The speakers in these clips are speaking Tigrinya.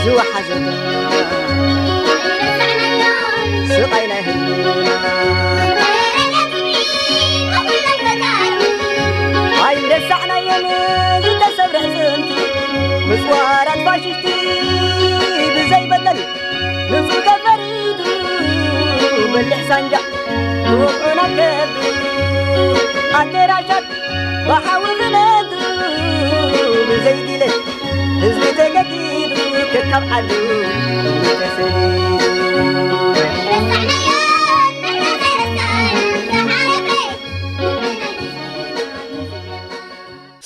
ዝወሓዘ ስቓይ ናይ ህዝብና ኣይረሳዕናዮን ዝተሰብረ ኣዕፅምቲ ምስ ወራር ፋሽስቲ ብዘይ በደል ንጹር ተፈሪዱ በሊሕ ሳንጃ ንወግዑ ናብ ከብዱ ኣደራሻት ብሓዊ ክነዱ ብዘይ ድሌት ህዝቢ ተገዲዱ ከካብ ዓዱ ተሰዲዱ።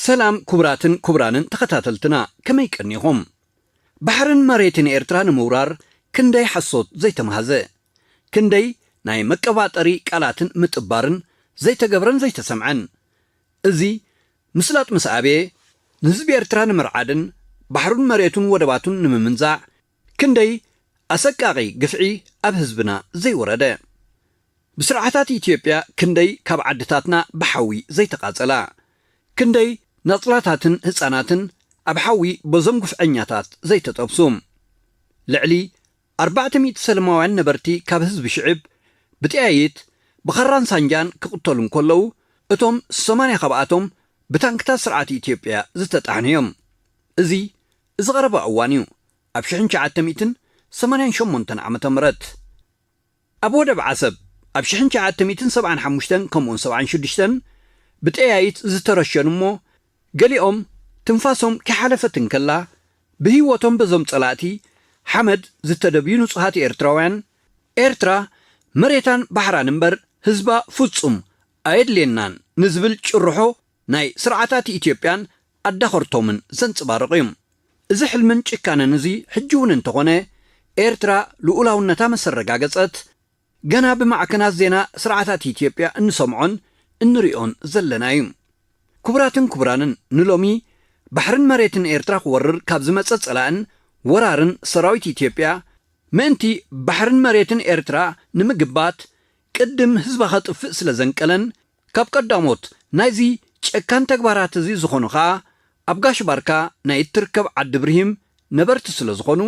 ሰላም ክቡራትን ክቡራንን ተኸታተልትና፣ ከመይ ቀኒኹም? ባሕርን መሬትን ኤርትራ ንምውራር ክንደይ ሓሶት ዘይተማህዘ፣ ክንደይ ናይ መቀባጠሪ ቃላትን ምጥባርን ዘይተገብረን ዘይተሰምዐን። እዚ ምስላጥ ምስ ኣበየ፣ ንህዝቢ ኤርትራ ንምርዓድን ባሕሩን መሬቱን ወደባቱን ንምምንዛዕ ክንደይ ኣሰቃቒ ግፍዒ ኣብ ህዝብና ዘይወረደ። ብስርዓታት ኢትዮጵያ ክንደይ ካብ ዓድታትና ብሓዊ ዘይተቓጸላ፣ ክንደይ ናጽላታትን ህጻናትን ኣብ ሓዊ በዞም ግፍዐኛታት ዘይተጠብሱ። ልዕሊ ኣርባዕተ ሚእቲ ሰላማውያን ነበርቲ ካብ ህዝቢ ሽዕብ ብጥያይት ብኻራን ሳንጃን ክቕተሉ እንከለዉ፣ እቶም ሰማንያ ካብኣቶም ብታንክታት ስርዓት ኢትዮጵያ ዝተጣሕኑ እዮም። እዚ፣ እዚ ቀረባ እዋን እዩ፣ ኣብ ሽሕን ትሽዓተ ሚእትን ሰማንያን ሸሞንተን ዓመተ ምህረት። ኣብ ወደብ ዓሰብ ኣብ ሽሕን ትሽዓተ ሚእትን ሰብዓን ሓሙሽተን ከምኡውን ሰብዓን ሽዱሽተን ብጠያይት ዝተረሸኑ እሞ፣ ገሊኦም ትንፋሶም ከይሓለፈት እንከላ ብህይወቶም በዞም ጸላእቲ ሓመድ ዝተደብዩ ንጹሃት ኤርትራውያን፣ ኤርትራ መሬታን ባሕራን እምበር ህዝባ ፍጹም ኣየድልየናን ንዝብል ጭርሖ ናይ ስርዓታት ኢትዮጵያን ኣዳኸርቶምን ዘንጸባርቕ እዩ። እዚ ሕልምን ጭካነን እዚ ሕጂ እውን እንተኾነ ኤርትራ ልኡላውነታ መሰረጋገጸት፣ ገና ብማዕከናት ዜና ስርዓታት ኢትዮጵያ እንሰምዖን እንሪኦን ዘለና እዩ። ክቡራትን ክቡራንን፣ ንሎሚ ባሕርን መሬትን ኤርትራ ክወርር ካብ ዝመጸ ጸላእን ወራርን ሰራዊት ኢትዮጵያ ምእንቲ ባሕርን መሬትን ኤርትራ ንምግባት ቅድም ህዝባ ከጥፍእ ስለ ዘንቀለን ካብ ቀዳሞት ናይዚ ጨካን ተግባራት እዚ ዝኾኑ ኸኣ ኣብ ጋሽ ባርካ ናይ እትርከብ ዓዲ ብርሂም ነበርቲ ስለ ዝኾኑ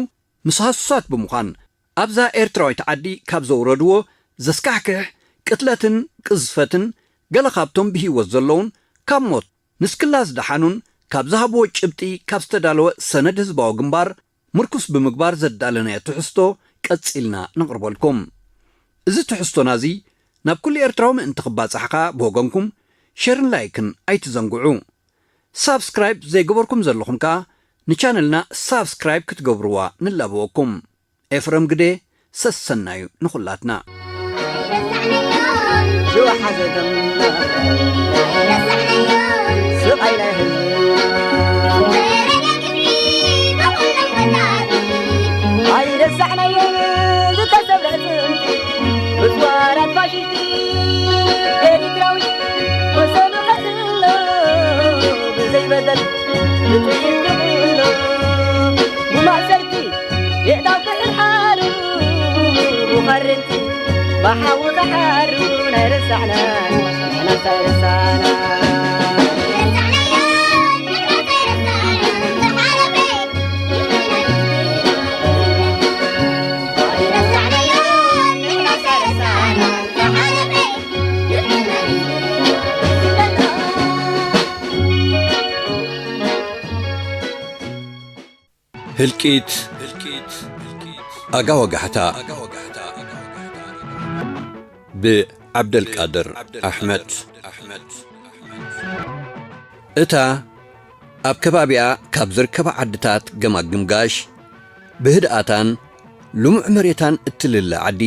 ምስ ሃሱሳት ብምዃን ኣብዛ ኤርትራዊት ዓዲ ካብ ዘውረድዎ ዘስካሕክሕ ቅትለትን ቅዝፈትን ገለ ካብቶም ብህይወት ዘለውን ካብ ሞት ንስክላ ዝደሓኑን ካብ ዝሃብዎ ጭብጢ ካብ ዝተዳለወ ሰነድ ህዝባዊ ግንባር ምርኩስ ብምግባር ዘዳለናዮ ትሕዝቶ ቀጺልና ነቕርበልኩም። እዚ ትሕዝቶና እዚ ናብ ኩሉ ኤርትራዊ ምእንቲ ክባጻሕ ከኣ ብወገንኩም ሸርን ላይክን ኣይትዘንግዑ። ሳብስክራይብ ዘይገበርኩም ዘለኹም ከኣ ንቻነልና ሳብስክራይብ ክትገብርዋ ንላበወኩም። ኤፍረም ግደ፣ ሰሰናዩ ንኹላትና። ዝወሓዘ ደም ስቓይ ናይ ህዝቢ ኣይረሳዕናዮን ዝተሰብረ ኣዕፅምቲ ብጽዋራት ፋሽስቲ ኤርትራዊ ወሰኑ ከትሎ ብዘይ በደል ብጥይት ክቕሎ ብማእሰርቲ የእዳው ክሕርሓሩ ብኸረንቲ ብሓዊ ክሓሩ ናይ ረሳዕና ንሕናስ ኣይረሳዕና። ህልቂት፣ ኣጋ ወጋሕታ፣ ብዓብደልቃድር ኣሕመድ። እታ ኣብ ከባቢኣ ካብ ዝርከባ ዓድታት ገማግም ጋሽ፣ ብህድኣታን ልሙዕ መሬታን እትልለ ዓዲ፣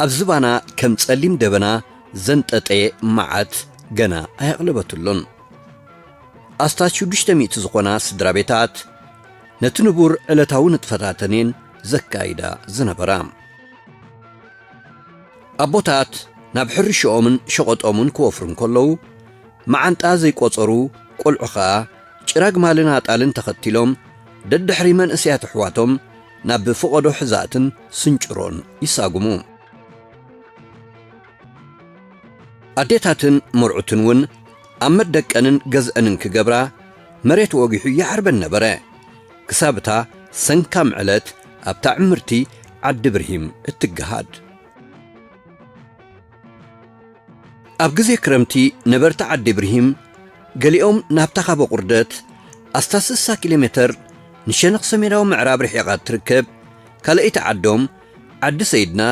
ኣብ ዝባና ከም ጸሊም ደበና ዘንጠጠየ መዓት ገና ኣየቕለበትሉን። ኣስታት ሽዱሽተ ሚእቲ ዝኾና ስድራ ቤታት ነቲ ንቡር ዕለታዊ ንጥፈታተን እየን ዘካይዳ ዝነበራ። ኣቦታት ናብ ሕርሽኦምን ሸቐጦምን ክወፍሩ እንከለዉ፣ መዓንጣ ዘይቆጸሩ ቆልዑ ኸኣ ጭራ ግማልን ኣጣልን ተኸቲሎም፣ ደድሕሪ መንእሰያት ኣሕዋቶም ናብ ፍቐዶ ሕዛእትን ስንጭሮን ይሳጉሙ። ኣዴታትን መርዑትን እውን ኣመት ደቀንን ገዝአንን ክገብራ መሬት ወጊሑ ይዓርበን ነበረ። ክሳብ እታ ሰንካም ዕለት ኣብታ ዕምርቲ ዓዲ ብርሂም እትገሃድ። ኣብ ግዜ ክረምቲ ነበርቲ ዓዲ ብርሂም ገሊኦም ናብታ ካብ ኣቑርደት ኣስታት ስሳ ኪሎ ሜተር ንሸነኽ ሰሜናዊ ምዕራብ ርሒቓ እትርከብ ካልኣይቲ ዓዶም ዓዲ ሰይድና፣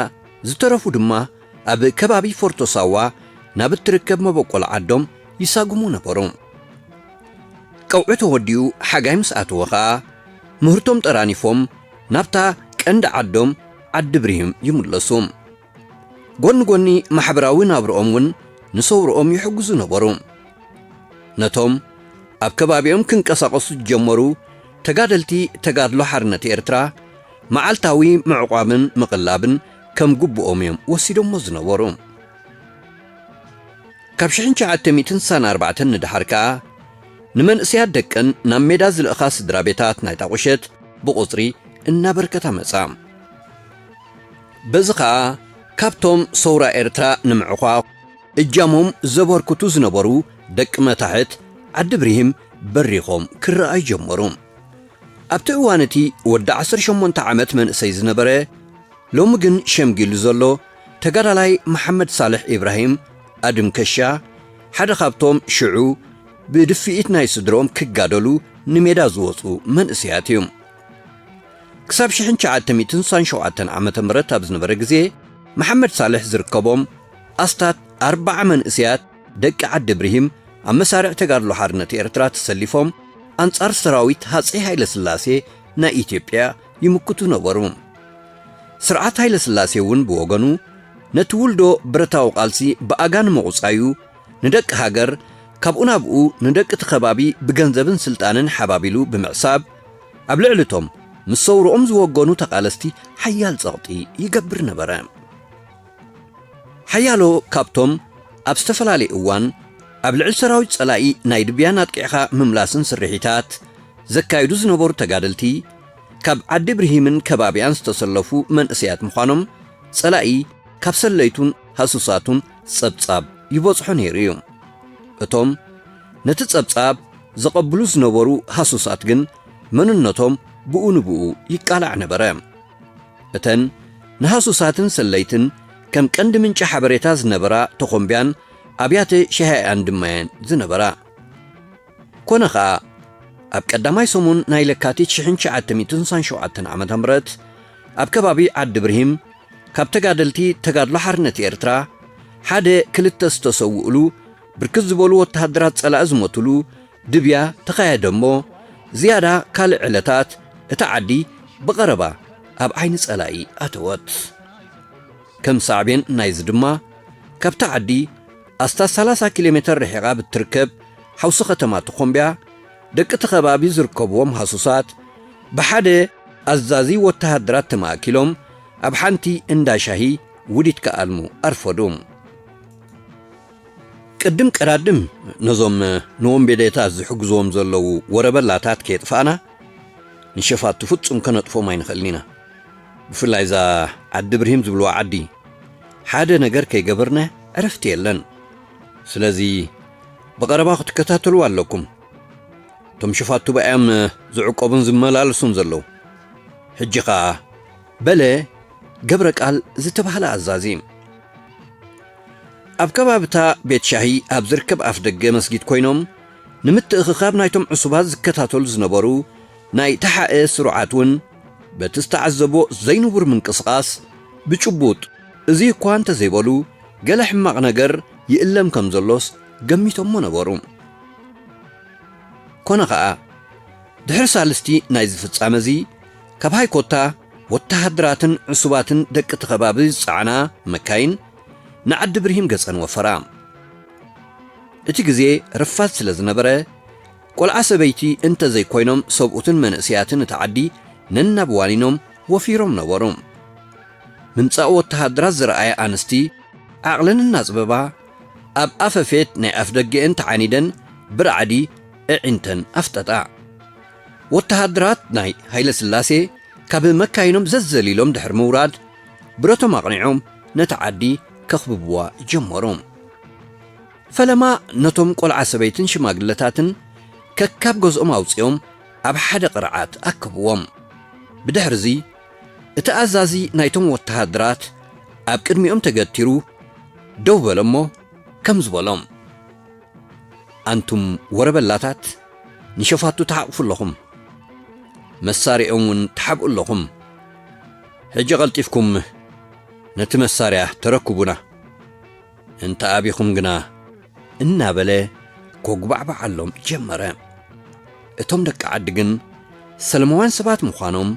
ዝተረፉ ድማ ኣብ ከባቢ ፎርቶ ሳዋ ናብ እትርከብ መበቆል ዓዶም ይሳጉሙ ነበሩ። ቀውዒ ተወዲኡ ሓጋይ ምስ ኣተወ ኸኣ ምህርቶም ጠራኒፎም ናብታ ቀንዲ ዓዶም ዓዲ ብርሂም ይምለሱ። ጎኒ ጎኒ ማሕበራዊ ናብርኦም እውን ንሰውርኦም ይሕግዙ ነበሩ። ነቶም ኣብ ከባቢኦም ክንቀሳቐሱ ዝጀመሩ ተጋደልቲ ተጋድሎ ሓርነት ኤርትራ መዓልታዊ ምዕቋብን ምቕላብን ከም ግቡኦም እዮም ወሲዶሞ ዝነበሩ። ካብ ሽሕን ትሽዓተ ሚእትን ስሳን ኣርባዕተን ንደሓር ከኣ ንመንእሰያት ደቀን ናብ ሜዳ ዝልእኻ ስድራ ቤታት ናይታ ቁሸት ብቑጽሪ እናበርከታ መጻ። በዚ ኸኣ ካብቶም ሰውራ ኤርትራ ንምዕቋብ እጃሞም ዘበርክቱ ዝነበሩ ደቂ መታሕት ዓዲ ብርሂም በሪኾም ክረኣዩ ጀመሩ። ኣብቲ እዋን እቲ ወዲ ዓሰርተ ሸሞንተ ዓመት መንእሰይ ዝነበረ፣ ሎሚ ግን ሸምጊሉ ዘሎ ተጋዳላይ መሓመድ ሳልሕ ኢብራሂም ኣድም ከሻ፣ ሓደ ካብቶም ሽዑ ብድፍኢት ናይ ስድርኦም ክጋደሉ ንሜዳ ዝወጹ መንእሰያት እዩ። ክሳብ ሽሕን ትሽዓተ ሚእትን ስሳን ሸውዓተን ዓመተ ምህረት ኣብ ዝነበረ ግዜ፣ መሓመድ ሳልሕ ዝርከቦም ኣስታት ኣርብዓ መንእሰያት ደቂ ዓዲ ብርሂም ኣብ መሳርዕ ተጋድሎ ሓርነት ኤርትራ ተሰሊፎም ኣንጻር ሰራዊት ሃጸይ ሃይለ ስላሴ ናይ ኢትዮጵያ ይምክቱ ነበሩ። ስርዓት ሃይለ ስላሴ እውን ብወገኑ ነቲ ውልዶ ብረታዊ ቃልሲ ብኣጋ ንምቑጻዩ ንደቂ ሃገር ካብኡ ናብኡ ንደቂ እቲ ከባቢ ብገንዘብን ስልጣንን ሓባቢሉ ብምዕሳብ ኣብ ልዕሊ እቶም ምስ ሰውርኦም ዝወገኑ ተቓለስቲ ሓያል ጸቕጢ ይገብር ነበረ። ሓያሎ ካብቶም ኣብ ዝተፈላለየ እዋን ኣብ ልዕሊ ሰራዊት ጸላኢ ናይ ድብያን ኣጥቂዕኻ ምምላስን ስርሒታት ዘካይዱ ዝነበሩ ተጋደልቲ፣ ካብ ዓዲ ብርሂምን ከባቢኣን ዝተሰለፉ መንእሰያት ምዃኖም ጸላኢ ካብ ሰለይቱን ሃሱሳቱን ጸብጻብ ይበጽሖ ነይሩ እዩ። እቶም ነቲ ጸብጻብ ዘቐብሉ ዝነበሩ ሃሱሳት ግን መንነቶም ብኡ ንብኡ ይቃላዕ ነበረ። እተን ንሃሱሳትን ሰለይትን ከም ቀንዲ ምንጪ ሓበሬታ ዝነበራ ተኾምብያን ኣብያተ ሸሃይኣን ድማ እየን ዝነበራ። ኮነ ኸኣ፣ ኣብ ቀዳማይ ሰሙን ናይ ለካቲት ሽሕን ትሽዓተ ሚእትን ስሳን ሸውዓተን ዓመተ ምህረት ኣብ ከባቢ ዓዲ ብርሂም ካብ ተጋደልቲ ተጋድሎ ሓርነት ኤርትራ ሓደ ክልተ ዝተሰውእሉ፣ ብርክት ዝበሉ ወተሃደራት ጸላኢ ዝሞትሉ ድብያ ተኻየደ እሞ፣ ዝያዳ ካልእ ዕለታት እታ ዓዲ ብቐረባ ኣብ ዓይኒ ጸላኢ ኣተወት። ከም ሳዕቤን ናይዚ ድማ፣ ካብታ ዓዲ ኣስታት ሰላሳ ኪሎ ሜተር ርሒቓ ብትርከብ ሓውሲ ከተማ ተኾምብያ፣ ደቂ እቲ ከባቢ ዝርከብዎም ሃሱሳት ብሓደ ኣዛዚ ወተሃደራት ተማእኪሎም ኣብ ሓንቲ እንዳ ሻሂ ውዲት ክኣልሙ ኣርፈዱ። ቅድም ቀዳድም ነዞም ንወንበዴታት ዝሕግዝዎም ዘለዉ ወረበላታት ከየጥፋእና፣ ንሸፋቱ ፍጹም ከነጥፎም ኣይንኽእልን ኢና። ብፍላይ እዛ ዓዲ ብርሂም ዝብልዋ ዓዲ፣ ሓደ ነገር ከይገበርና ዕረፍቲ የለን። ስለዚ ብቐረባ ክትከታተልዋ ኣለኩም። እቶም ሸፋቱ ብኣዮም ዝዕቆቡን ዝመላለሱን ዘለዉ። ሕጂ ኸኣ በለ ገብረ ቃል ዝተባህለ ኣዛዚ። ኣብ ከባብታ ቤት ሻሂ ኣብ ዝርከብ ኣፍ ደገ መስጊድ ኮይኖም፣ ንምትእኽኻብ ናይቶም ዕሱባት ዝከታተሉ ዝነበሩ ናይ ተሓኤ ስሩዓት እውን፣ በቲ ዝተዓዘቦ ዘይንቡር ምንቅስቓስ፣ ብጭቡጥ እዚ እኳ እንተዘይበሉ፣ ገለ ሕማቕ ነገር ይእለም ከም ዘሎስ ገሚቶሞ ነበሩ። ኮነ ኸኣ፣ ድሕሪ ሳልስቲ ናይዚ ፍጻመ እዚ፣ ካብ ሃይኮታ ወተሃደራትን ዕሱባትን ደቂ እቲ ከባቢ ዝጸዓና መካይን ንዓዲ ብርሂም ገጸን ወፈራ። እቲ ግዜ ረፋድ ስለ ዝነበረ፣ ቆልዓ ሰበይቲ እንተ ዘይኮይኖም ሰብኡትን መንእሰያትን እቲ ዓዲ ነናብ ዋኒኖም ወፊሮም ነበሩ። ምምጻእ ወተሃደራት ዝረኣያ ኣንስቲ ዓቕለን እናጽበባ ኣብ ኣፈፌት ናይ ኣፍደገአን ተዓኒደን ብራዕዲ ኣዒንተን ኣፍጠጣ። ወተሃደራት ናይ ሃይለስላሴ ካብ መካይኖም ዘዘሊሎም ድሕሪ ምውራድ ብረቶም ኣቕኒዖም ነቲ ዓዲ ከኽብብዋ ጀመሩ። ፈለማ ነቶም ቆልዓ ሰበይትን ሽማግለታትን ከካብ ገዝኦም ኣውጺኦም ኣብ ሓደ ቅርዓት ኣከብዎም። ብድሕርዚ እቲ ኣዛዚ ናይቶም ወተሃደራት ኣብ ቅድሚኦም ተገቲሩ ደው በለሞ ከምዚ በሎም፣ ኣንቱም ወረበላታት ንሸፋቱ ትሓቕፉ ኣለኹም፣ መሳሪኦም እውን ትሓብኡ ኣለኹም። ሕጂ ቐልጢፍኩም ነቲ መሳርያ ተረክቡና፣ እንተ ኣቢኹም ግና እናበለ ኮጉባዕባዓሎም ጀመረ። እቶም ደቂ ዓዲ ግን ሰለማውያን ሰባት ምዃኖም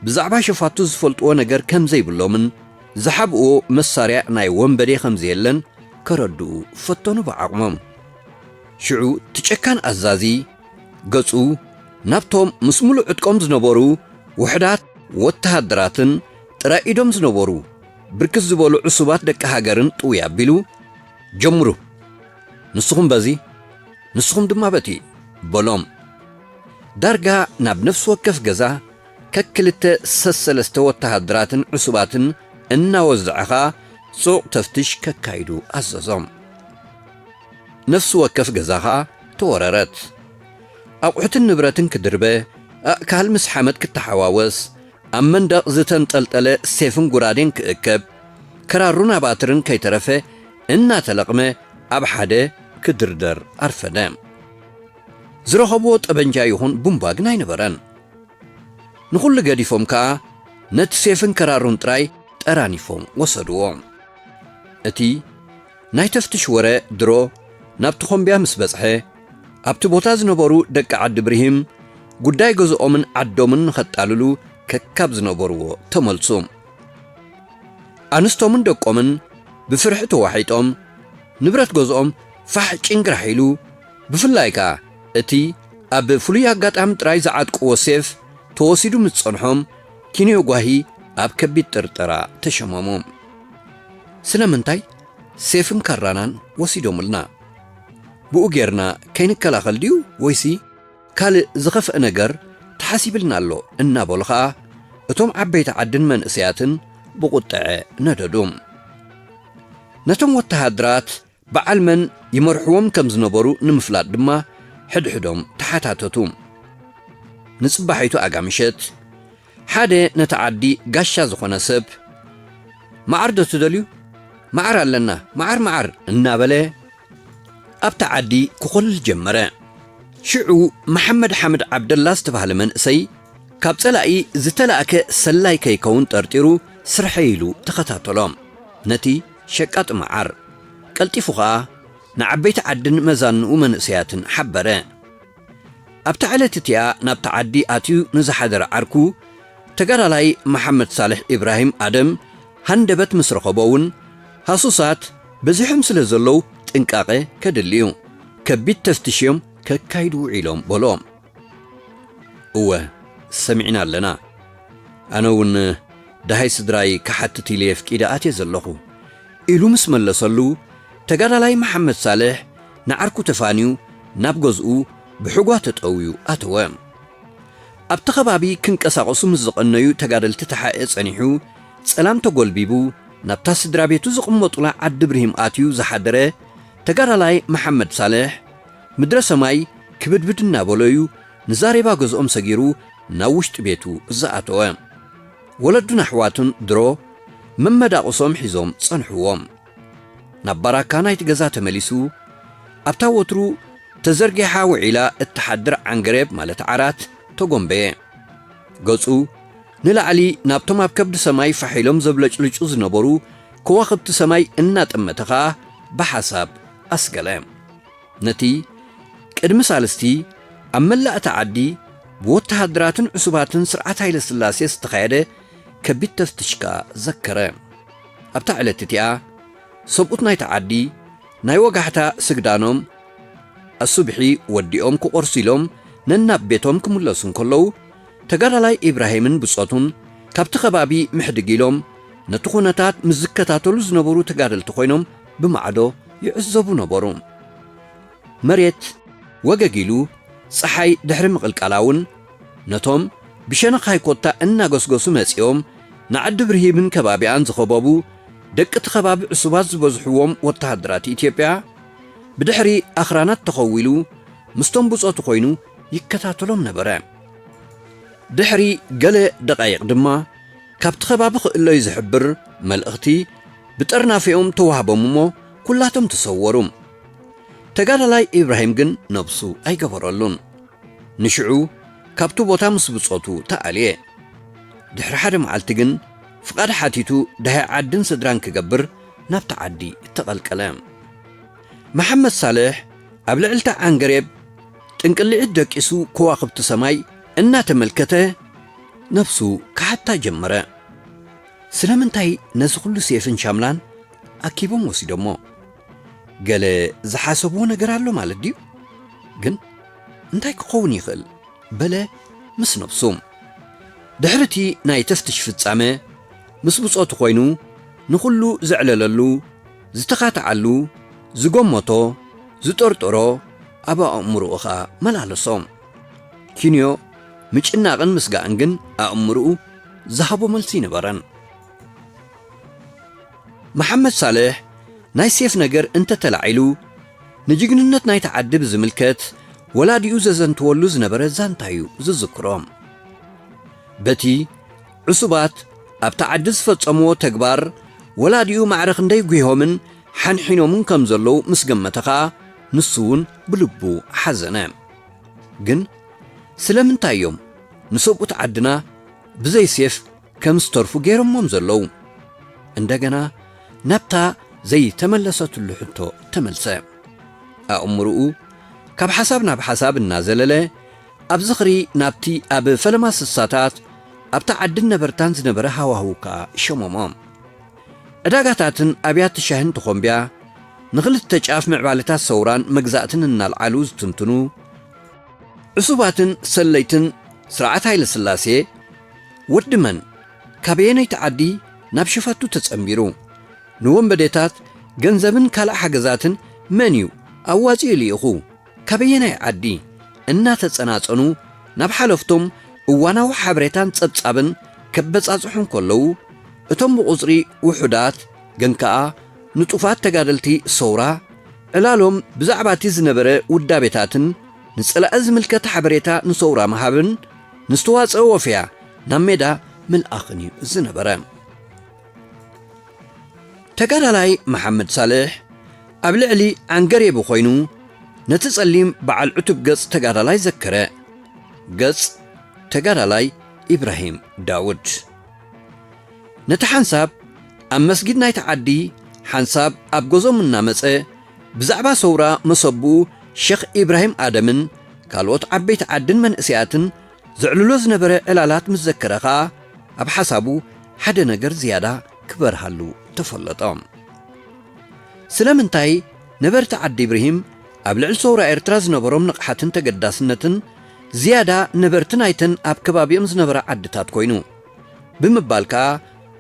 ብዛዕባ ሸፋቱ ዝፈልጥዎ ነገር ከም ዘይብሎምን ዝሓብእዎ መሳርያ ናይ ወንበዴ ከም ዘየለን ከረድኡ ፈተኑ ብዓቕሞም። ሽዑ እቲ ጨካን ኣዛዚ ገጹ ናብቶም ምስ ሙሉእ ዕጥቆም ዝነበሩ ውሑዳት ወተሃደራትን ጥራይ ኢዶም ዝነበሩ ብርክት ዝበሉ ዕሱባት ደቂ ሃገርን ጥውይ ኣቢሉ፣ ጀምሩ፣ ንስኹም በዚ፣ ንስኹም ድማ በቲ በሎም። ዳርጋ ናብ ነፍሲ ወከፍ ገዛ ከክልተ ሰሰለስተ ወተሃደራትን ዕሱባትን እናወዝዐኻ ጽዑቕ ተፍትሽ ከካይዱ ኣዘዞም። ነፍሲ ወከፍ ገዛ ኸኣ ተወረረት። ኣቑሑትን ንብረትን ክድርበ፣ ኣእካል ምስ ሓመድ ክተሓዋወስ፣ ኣብ መንደቕ ዝተንጠልጠለ ሴፍን ጉራዴን ክእከብ፣ ከራሩን ኣባትርን ከይተረፈ እናተለቕመ ኣብ ሓደ ክድርደር ኣርፈደ። ዝረኸብዎ ጠበንጃ ይኹን ቡምባ ግን ኣይነበረን። ንኹሉ ገዲፎም ከኣ ነቲ ሴፍን ከራሩን ጥራይ ጠራኒፎም ወሰድዎ። እቲ ናይ ተፍትሽ ወረ ድሮ ናብቲ ኮምብያ ምስ በጽሐ፣ ኣብቲ ቦታ ዝነበሩ ደቂ ዓዲ ብርሂም ጉዳይ ገዝኦምን ዓዶምን ንኸጣልሉ ከካብ ዝነበርዎ ተመልሱ። ኣንስቶምን ደቆምን ብፍርሒ ተዋሒጦም፣ ንብረት ገዝኦም ፋሕ ጭንግራሕ ኢሉ፣ ብፍላይ ከኣ እቲ ኣብ ፍሉይ ኣጋጣሚ ጥራይ ዝዓጥቅዎ ሴፍ ተወሲዱ ምስ ጸንሖም፣ ኪንዮ ጓሂ ኣብ ከቢድ ጥርጠራ ተሸመሙ። ስለምንታይ ሴፍን ካራናን ወሲዶምልና? ብኡ ጌርና ከይንከላኸል ድዩ ወይሲ ካልእ ዝኸፍአ ነገር ተሓሲብልና ኣሎ? እናበሉ ኸኣ እቶም ዓበይቲ ዓድን መንእሰያትን ብቑጥዐ ነደዱ። ነቶም ወተሃደራት በዓል መን ይመርሕዎም ከም ዝነበሩ ንምፍላጥ ድማ ሕድሕዶም ተሓታተቱ። ንጽባሒቱ ኣጋ ምሸት፣ ሓደ ነቲ ዓዲ ጋሻ ዝኾነ ሰብ፣ "መዓር ዶ ትደልዩ? መዓር ኣለና፣ መዓር፣ መዓር!" እናበለ ኣብታ ዓዲ ክኾልል ጀመረ። ሽዑ መሓመድ ሓምድ ዓብደላ ዝተባህለ መንእሰይ፣ ካብ ጸላኢ ዝተላእከ ሰላይ ከይከውን ጠርጢሩ፣ ስርሐይ ኢሉ ተኸታተሎ። ነቲ ሸቃጢ መዓር ቀልጢፉ ኸኣ ንዓበይቲ ዓድን መዛንኡ መንእሰያትን ሓበረ። ኣብታ ዕለት እቲኣ ናብታ ዓዲ ኣትዩ ንዝሓደረ ዓርኩ ተጋዳላይ መሓመድ ሳልሕ ኢብራሂም ኣደም ሃንደበት ምስ ረኸቦ እውን፣ ሃሱሳት በዚሖም ስለ ዘለዉ ጥንቃቐ ከድሊ እዩ፣ ከቢድ ተፍትሽ እዮም ከካይዱ ውዒሎም በሎ። እወ፣ ሰሚዕና ኣለና። ኣነ እውን ደሃይ ስድራይ ክሓትት ኢለ የፍቂደ ኣትየ ዘለኹ፣ ኢሉ ምስ መለሰሉ፣ ተጋዳላይ መሓመድ ሳልሕ ንዓርኩ ተፋንዩ ናብ ገዝኡ ብሕጓ ተጠውዩ ኣተወ። ኣብቲ ከባቢ ክንቀሳቐሱ ምስ ዝቐነዩ ተጋደልቲ ተሓኤ ጸኒሑ፣ ጸላም ተጎልቢቡ፣ ናብታ ስድራ ቤቱ ዝቕመጡላ ዓዲ ብርሂም ኣትዩ ዝሓደረ ተጋዳላይ መሓመድ ሳልሕ፣ ምድረ ሰማይ ክብድብድ እናበሎ እዩ ንዛሬባ ገዝኦም ሰጊሩ ናብ ውሽጢ ቤቱ ዝኣተወ። ወለዱን ኣሕዋቱን ድሮ መመዳቕሶም ሒዞም ጸንሕዎም። ናብ ባራካ ናይቲ ገዛ ተመሊሱ፣ ኣብታ ወትሩ ተዘርጊሓ ውዒላ እትሓድር ዓንገሬብ ማለት ዓራት ተጎንበየ። ገጹ ንላዕሊ ናብቶም ኣብ ከብዲ ሰማይ ፋሕ ኢሎም ዘብለጭልጩ ዝነበሩ ከዋኽብቲ ሰማይ እናጠመተ ኸኣ ብሓሳብ ኣስገለ። ነቲ ቅድሚ ሳልስቲ ኣብ መላእ እታ ዓዲ ብወተሃደራትን ዕሱባትን ስርዓት ሃይለ ስላሴ ዝተኻየደ ከቢድ ተፍትሽ ከኣ ዘከረ። ኣብታ ዕለት እቲኣ ሰብኡት ናይታ ዓዲ ናይ ወጋሕታ ስግዳኖም ኣሱብሒ ወዲኦም ክቖርሱ ኢሎም ነናብ ቤቶም ክምለሱ እንከለዉ፣ ተጋዳላይ ኢብራሂምን ብጾቱን ካብቲ ከባቢ ምሕድግ ኢሎም ነቲ ኩነታት ምስ ዝከታተሉ ዝነበሩ ተጋደልቲ ኮይኖም ብማዕዶ ይዕዘቡ ነበሩ። መሬት ወገግ ኢሉ ጸሓይ ድሕሪ ምቕልቃላ እውን ነቶም ብሸነኽ ሃይኮታ እናገስገሱ መጺኦም ንዓዲ ብርሂምን ከባቢኣን ዝኸበቡ ደቂ እቲ ከባቢ ዕሱባት ዝበዝሕዎም ወተሃደራት ኢትዮጵያ ብድሕሪ ኣኽራናት ተኸዊሉ ምስቶም ብጾቱ ኮይኑ ይከታተሎም ነበረ። ድሕሪ ገለ ደቓይቕ ድማ ካብቲ ከባቢ ክእለዩ ዝሕብር መልእኽቲ ብጠርናፊኦም ተዋህቦም እሞ ኩላቶም ተሰወሩ። ተጋዳላይ ኢብራሂም ግን ነብሱ ኣይገበረሉን። ንሽዑ ካብቲ ቦታ ምስ ብጾቱ ተኣልየ። ድሕሪ ሓደ መዓልቲ ግን ፍቓድ ሓቲቱ ደሃይ ዓድን ስድራን ክገብር ናብቲ ዓዲ ተቐልቀለ። መሓመድ ሳልሕ ኣብ ልዕልታ ዓንገሬብ ጥንቅልዒት ደቂሱ ከዋኽብቲ ሰማይ እናተመልከተ ነብሱ ክሓታ ጀመረ። ስለምንታይ ነዚ ኩሉ ሴፍን ሻምላን ኣኪቦም ወሲዶሞ? ገለ ዝሓሰብዎ ነገር ኣሎ ማለት ድዩ? ግን እንታይ ክኸውን ይኽእል? በለ ምስ ነብሱ። ድሕሪ እቲ ናይ ተፍትሽ ፍጻመ ምስ ብጾቱ ኮይኑ ንኹሉ ዘዕለለሉ፣ ዝተኻትዓሉ፣ ዝገመቶ፣ ዝጠርጠሮ ኣብ ኣእምሮኡ ኸኣ መላለሶ። ኪንዮ ምጭናቕን ምስጋእን ግን ኣእምሮኡ ዝሃቦ መልሲ ኣይነበረን። መሓመድ ሳልሕ ናይ ሴፍ ነገር እንተተላዒሉ ንጅግንነት ናይታ ዓዲ ብዝምልከት ወላዲኡ ዘዘንትወሉ ዝነበረ ዛንታ እዩ ዝዝክሮ። በቲ ዕሱባት ኣብታ ዓዲ ዝፈጸምዎ ተግባር ወላዲኡ ማዕረ ክንደይ ጒሆምን ሓንሒኖምን ከም ዘለዉ ምስ ገመተ ኸኣ ንሱ እውን ብልቡ ሓዘነ። ግን ስለምንታይ እዮም ንሰብኡት ዓድና ብዘይ ሴፍ ከም ዝተርፉ ገይሮሞም ዘለዉ? እንደገና ናብታ ዘይተመለሰትሉ ሕቶ ተመልሰ። ኣእምሮኡ ካብ ሓሳብ ናብ ሓሳብ እናዘለለ ኣብ ዝኽሪ ናብቲ ኣብ ፈለማ ስሳታት ኣብታ ዓድን ነበርታን ዝነበረ ሃዋህው ከኣ ሸመሞ። ዕዳጋታትን ኣብያተ ሻሂን ተኾምብያ ንኽልተ ጫፍ ምዕባለታት ሰውራን መግዛእትን እናልዓሉ ዝትንትኑ ዕሱባትን ሰለይትን ስርዓት ሃይለ ስላሴ ወዲ መን ካበየነይቲ ዓዲ ናብ ሽፋቱ ተጸንቢሩ ንወንበዴታት ገንዘብን ካልእ ሓገዛትን መን እዩ ኣዋጺኡ ልኢኹ ካበየናይ ዓዲ እናተጸናጸኑ ናብ ሓለፍቶም እዋናዊ ሓበሬታን ጸብጻብን ከበጻጽሑ እንከለዉ እቶም ብቑጽሪ ውሑዳት ግን ከኣ ንጡፋት ተጋደልቲ ሰውራ ዕላሎም ብዛዕባ እቲ ዝነበረ ውዳቤታትን ንጸላኢ ዝምልከት ሓበሬታ ንሰውራ ምሃብን ንዝተዋጸአ ወፍያ ናብ ሜዳ ምልኣኽን እዩ ዝነበረ። ተጋዳላይ መሓመድ ሳልሕ ኣብ ልዕሊ ዓንገሬቡ ኮይኑ ነቲ ጸሊም በዓል ዕቱብ ገጽ ተጋዳላይ ዘከረ። ገጽ ተጋዳላይ ኢብራሂም ዳውድ። ነቲ ሓንሳብ ኣብ መስጊድ ናይቲ ዓዲ ሓንሳብ ኣብ ገዞም እናመጸ ብዛዕባ ሰውራ መሰብኡ ሸኽ ኢብራሂም ኣደምን ካልኦት ዓበይቲ ዓድን መንእሰያትን ዘዕልሎ ዝነበረ ዕላላት ምስ ዘከረ ኸኣ ኣብ ሓሳቡ ሓደ ነገር ዝያዳ ክበርሃሉ ተፈለጦ። ስለምንታይ ነበርቲ ዓዲ ኢብርሂም ኣብ ልዕሊ ሰውራ ኤርትራ ዝነበሮም ንቕሓትን ተገዳስነትን ዝያዳ ነበርቲ ናይተን ኣብ ከባቢኦም ዝነበራ ዓድታት ኮይኑ ብምባል ከኣ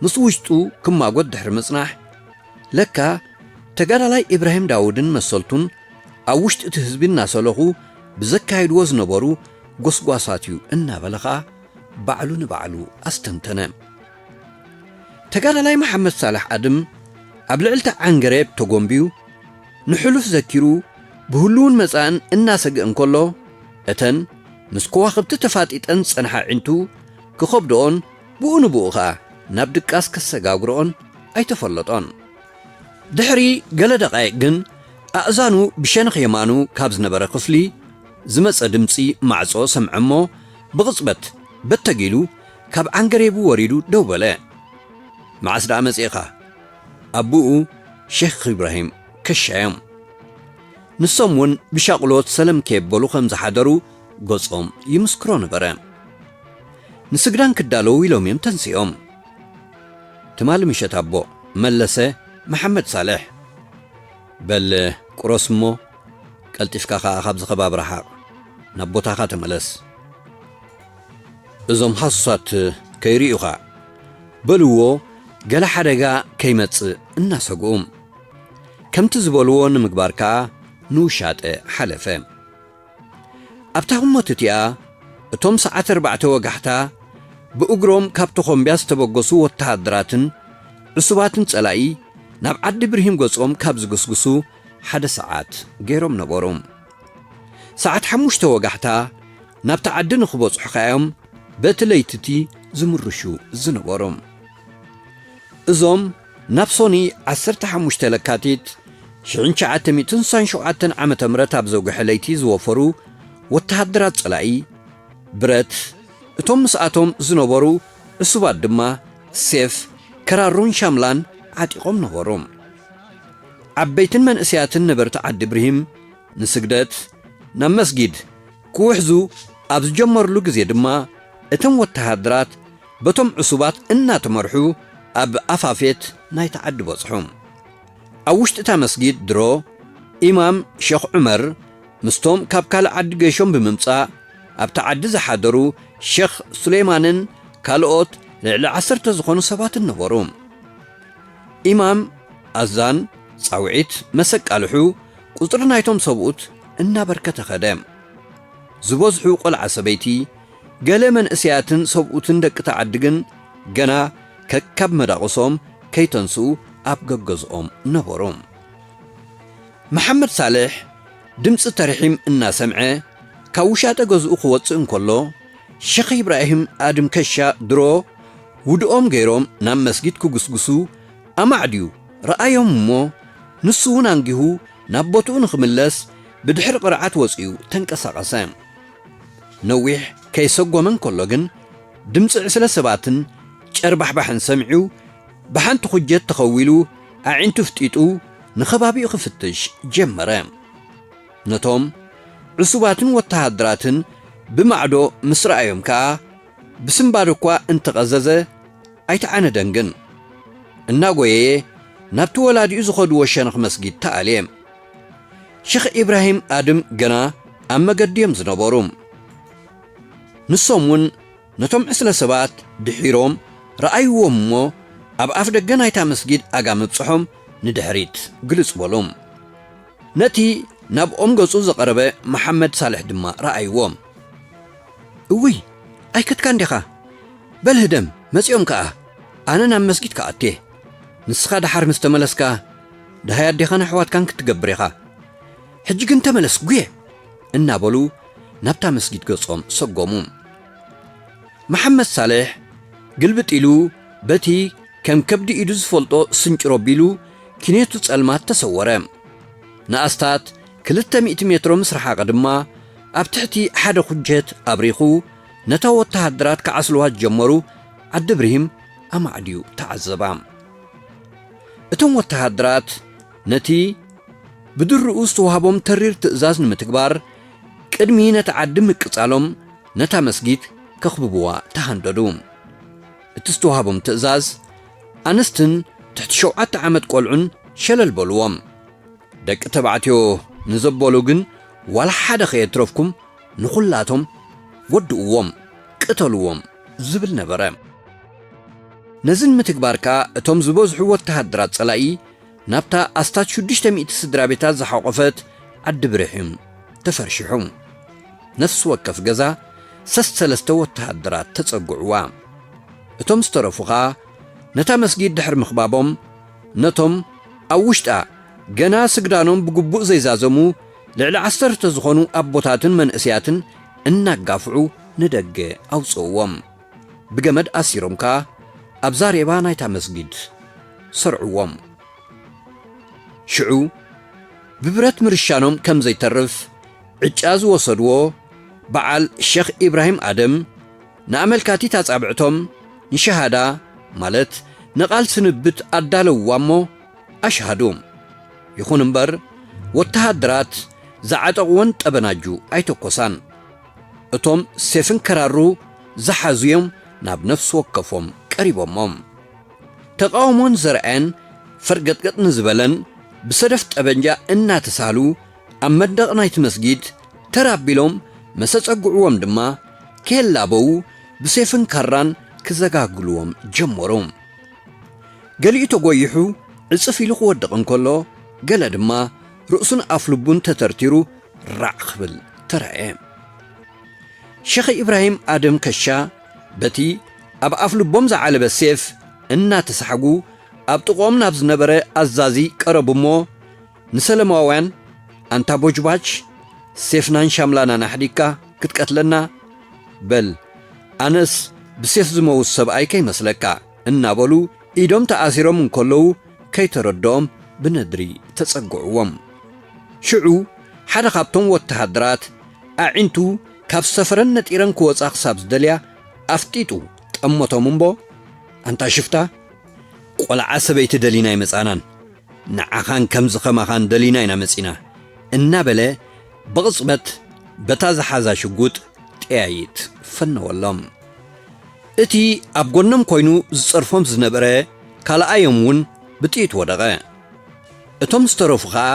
ምስ ውሽጡ ክማጎት ድሕሪ ምጽናሕ ለካ ተጋዳላይ ኢብራሂም ዳውድን መሰልቱን ኣብ ውሽጢ እቲ ህዝቢ እናሰለኹ ብዘካይድዎ ዝነበሩ ጎስጓሳት እዩ እናበለ ኸኣ ባዕሉ ንባዕሉ ኣስተንተነ። ተጋዳላይ መሓመድ ሳልሕ ኣድም ኣብ ልዕልቲ ዓንገሬብ ተጎንብዩ ንሕሉፍ ዘኪሩ ብህሉውን መጻእን እናሰግእ እንከሎ እተን ምስ ከዋኽብቲ ተፋጢጠን ዝጸንሓ ኣዒንቱ ክኸብድኦን ብኡ ንብኡ ኸኣ ናብ ድቃስ ከሰጋግርኦን ኣይተፈለጦን። ድሕሪ ገለ ደቓይቕ ግን ኣእዛኑ ብሸነኽ የማኑ ካብ ዝነበረ ክፍሊ ዝመጸ ድምጺ ማዕጾ ሰምዐ እሞ ብቕጽበት በተግ ኢሉ ካብ ዓንገሬቡ ወሪዱ ደው በለ። መዓስ ደኣ መጺእኻ? ኣቦኡ ሼኽ ኢብራሂም ከሻዮም። ንሶም እውን ብሻቕሎት ሰለም ከየበሉ ከም ዝሓደሩ ገጾም ይምስክሮ ነበረ። ንስግዳን ክዳለዉ ኢሎም እዮም ተንሲኦም። ትማሊ ምሸት ኣቦ፣ መለሰ መሓመድ ሳልሕ። በል ቁረስ እሞ፣ ቀልጢፍካ ኸኣ ካብዚ ከባቢ ረሓቕ፣ ናብ ቦታኻ ተመለስ። እዞም ሃሱሳት ከይርእዩኻ በልዎ፣ ገለ ሓደጋ ከይመጽእ እናሰግኡ። ከምቲ ዝበልዎ ንምግባር ከኣ ንውሻጠ ሓለፈ። ኣብታ ህሞት እቲኣ፣ እቶም ሰዓት ኣርባዕተ ወጋሕታ ብእግሮም ካብ ተኾምብያ ዝተበገሱ ወተሃደራትን ዕሱባትን ጸላኢ ናብ ዓዲ ብርሂም ገጾም ካብ ዝግስግሱ ሓደ ሰዓት ገይሮም ነበሩ። ሰዓት ሓሙሽተ ወጋሕታ ናብቲ ዓዲ ንኽበጽሑ ከኣዮም በቲ ለይቲ እቲ ዝምርሹ ዝነበሩ። እዞም ናብ ሶኒ ዓሰርተ ሓሙሽተ ለካቲት ሽሕን ትሽዓተ ሚእትን ስሳን ሸውዓተን ዓመተ ምህረት ኣብ ዘውግሐ ለይቲ ዝወፈሩ ወተሃደራት ጸላኢ ብረት፣ እቶም ምስኣቶም ዝነበሩ ዕሱባት ድማ ሴፍ፣ ከራሩን ሻምላን ዓጢቖም ነበሩ። ዓበይትን መንእሰያትን ነበርቲ ዓዲ ብርሂም ንስግደት ናብ መስጊድ ክውሕዙ ኣብ ዝጀመርሉ ግዜ ድማ፣ እቶም ወተሃደራት በቶም ዕሱባት እናተመርሑ ኣብ ኣፋፌት ናይቲ ዓዲ በጽሑ። ኣብ ውሽጢ እታ መስጊድ ድሮ ኢማም ሸኽ ዑመር ምስቶም ካብ ካልእ ዓዲ ገይሾም ብምምጻእ ኣብቲ ዓዲ ዝሓደሩ ሸኽ ሱሌማንን ካልኦት ልዕሊ ዓሰርተ ዝኾኑ ሰባትን ነበሩ። ኢማም ኣዛን ጻውዒት መሰቃልሑ ቁጽሪ ናይቶም ሰብኡት እናበርከተ ኸደ። ዝበዝሑ ቆልዓ ሰበይቲ፣ ገለ መንእሰያትን ሰብኡትን ደቂ ተዓዲ ግን ገና ከካብ መዳቕሶም ከይተንስኡ ኣብ ገገዝኦም ነበሩ። መሓመድ ሳልሕ ድምጺ ተርሒም እናሰምዐ ካብ ውሻጠ ገዝኡ ክወጽእ እንከሎ፣ ሸኽ ኢብራሂም ኣድም ከሻ ድሮ ውድኦም ገይሮም ናብ መስጊድ ክጉስጉሱ ኣማዕድዩ ረኣዮም እሞ፣ ንሱ እውን ኣንጊሁ ናብ ቦትኡ ንኽምለስ ብድሕሪ ቅርዓት ወጺኡ ተንቀሳቐሰ። ነዊሕ ከይሰጎመ እንከሎ ግን፣ ድምጺ ዕስለ ሰባትን ጨርባሕባሕን ሰሚዑ፣ ብሓንቲ ኹጀት ተኸዊሉ፣ ኣዒንቱ ፍጢጡ ንኸባቢኡ ክፍትሽ ጀመረ። ነቶም ዕሱባትን ወተሃደራትን ብማዕዶ ምስ ረኣዮም ከኣ፣ ብስንባደ እኳ እንተቐዘዘ ኣይተዓነደን ግን። እናጎየየ ናብቲ ወላዲኡ ዝኸድዎ ሸነኽ መስጊድ ተኣልየ። ሸኽ ኢብራሂም ኣድም ገና ኣብ መገዲ እዮም ዝነበሩ። ንሶም እውን ነቶም ዕስለ ሰባት ድሒሮም ረኣይዎም እሞ፣ ኣብ ኣፍ ደገ ናይታ መስጊድ ኣጋ ምብጽሖም ንድሕሪት ግልጽ በሉ። ነቲ ናብኦም ገጹ ዝቐረበ መሓመድ ሳልሕ ድማ ረኣይዎ። "እውይ፣ ኣይከድካን ዲኻ? በል ህደም፣ መጺኦም ከኣ፣ ኣነ ናብ መስጊድ ክኣቴ። ንስኻ ደሓር ምስ ተመለስካ፣ ደሃይ ኣዴኻን ኣሕዋትካን ክትገብር ኢኻ። ሕጂ ግን ተመለስ፣ ጉየ!" እናበሉ ናብታ መስጊድ ገጾም ሰጎሙ። መሓመድ ሳልሕ ግልብጥ ኢሉ በቲ ከም ከብዲ ኢዱ ዝፈልጦ ስንጭሮ ኣቢሉ ኪኔቱ ጸልማት ተሰወረ። ንኣስታት ክልተ ሚእቲ ሜትሮ ምስ ረሓቐ ድማ ኣብ ትሕቲ ሓደ ኩጀት ኣብሪኹ ነታ ወተሃደራት ክዓስልዋ ዝጀመሩ ዓዲ ብርሂም ኣማዕድዩ ተዓዘባ። እቶም ወተሃደራት ነቲ ብድርኡ ዝተዋህቦም ተሪር ትእዛዝ ንምትግባር ቅድሚ ነቲ ዓዲ ምቅጻሎም ነታ መስጊድ ከኽብብዋ ተሃንደዱ። እቲ ዝተዋህቦም ትእዛዝ ኣንስትን ትሕቲ ሸውዓተ ዓመት ቆልዑን ሸለል በልዎም። ደቂ ተባዕትዮ ንዘበሉ ግን ዋላ ሓደ ከየትረፍኩም ንኹላቶም ወድእዎም፣ ቅተልዎም ዝብል ነበረ። ነዚ ንምትግባር ከኣ እቶም ዝበዝሑ ወተሃደራት ጸላኢ ናብታ ኣስታት ሽዱሽተ ሚእቲ ስድራ ቤታት ዝሓቖፈት ዓዲ ብርሒም ተፈርሺሑ። ነፍሲ ወከፍ ገዛ ሰሰለስተ ወተሃደራት ተጸግዕዋ። እቶም ዝተረፉ ኸኣ ነታ መስጊድ ድሕሪ ምኽባቦም፣ ነቶም ኣብ ውሽጣ ገና ስግዳኖም ብግቡእ ዘይዛዘሙ ልዕሊ ዓሰርተ ዝኾኑ ኣቦታትን መንእሰያትን እናጋፍዑ ንደገ ኣውጽእዎም። ብገመድ ኣሲሮም ከኣ ኣብ ዛሬባ ናይታ መስጊድ ሰርዕዎም። ሽዑ ብብረት ምርሻኖም ከም ዘይተርፍ ዕጫ ዝወሰድዎ በዓል ሸኽ ኢብራሂም ኣደም ንኣመልካቲት ኣጻብዕቶም ንሸሃዳ ማለት ንቓል ስንብት ኣዳለውዋ እሞ ኣሽሃዱ። ይኹን እምበር ወተሃደራት ዝዓጠቕወን ጠበናጁ ኣይተኮሳን። እቶም ሴፍን ከራሩ ዝሓዙ እዮም ናብ ነፍሲ ወከፎም ቀሪቦሞም። ተቓውሞን ዘርኣየን ፈርገጥገጥ ንዝበለን ብሰደፍ ጠበንጃ እናተሳሉ ኣብ መንደቕ ናይቲ መስጊድ ተር ኣቢሎም መሰጸግዕዎም ድማ ከየላበዉ ብሴፍን ካራን ክዘጋግልዎም ጀመሩ። ገሊኡ ተጎይሑ ዕጽፍ ኢሉ ክወድቕ እንከሎ፣ ገለ ድማ ርእሱን ኣፍልቡን ተተርቲሩ ራዕ ክብል ተራእየ። ሸኽ ኢብራሂም ኣደም ከሻ በቲ ኣብ ኣፍልቦም ዝዓለበ ሴፍ እናተሳሕጉ ኣብ ጥቕኦም ናብ ዝነበረ ኣዛዚ ቀረቡ እሞ፣ ንሰለማውያን፣ ኣንታ ቦጅባች፣ ሴፍናን ሻምላናን ኣሕዲግካ ክትቀትለና? በል፣ ኣነስ ብሴፍ ዝመውት ሰብኣይ ከይመስለካ፣ እናበሉ ኢዶም ተኣሲሮም እንከለዉ ከይተረድኦም ብነድሪ ተጸግዕዎም። ሽዑ ሓደ ካብቶም ወተሃደራት ኣዒንቱ ካብ ሰፈረን ነጢረን ክወጻ ክሳብ ዝደልያ ኣፍጢጡ ጠመቶም እምቦ፣ ኣንታ ሽፍታ፣ ቆልዓ ሰበይቲ ደሊና ኣይመጻናን፣ ንዓኻን ከምዚ ኸማኻን ደሊና ኢና መጺና፣ እናበለ ብቕጽበት በታ ዝሓዛ ሽጉጥ ጠያይት ፈነወሎም። እቲ ኣብ ጎኖም ኮይኑ ዝጸርፎም ዝነበረ ካልኣዮም እውን ብጥይት ወደቐ። እቶም ዝተረፉ ኸኣ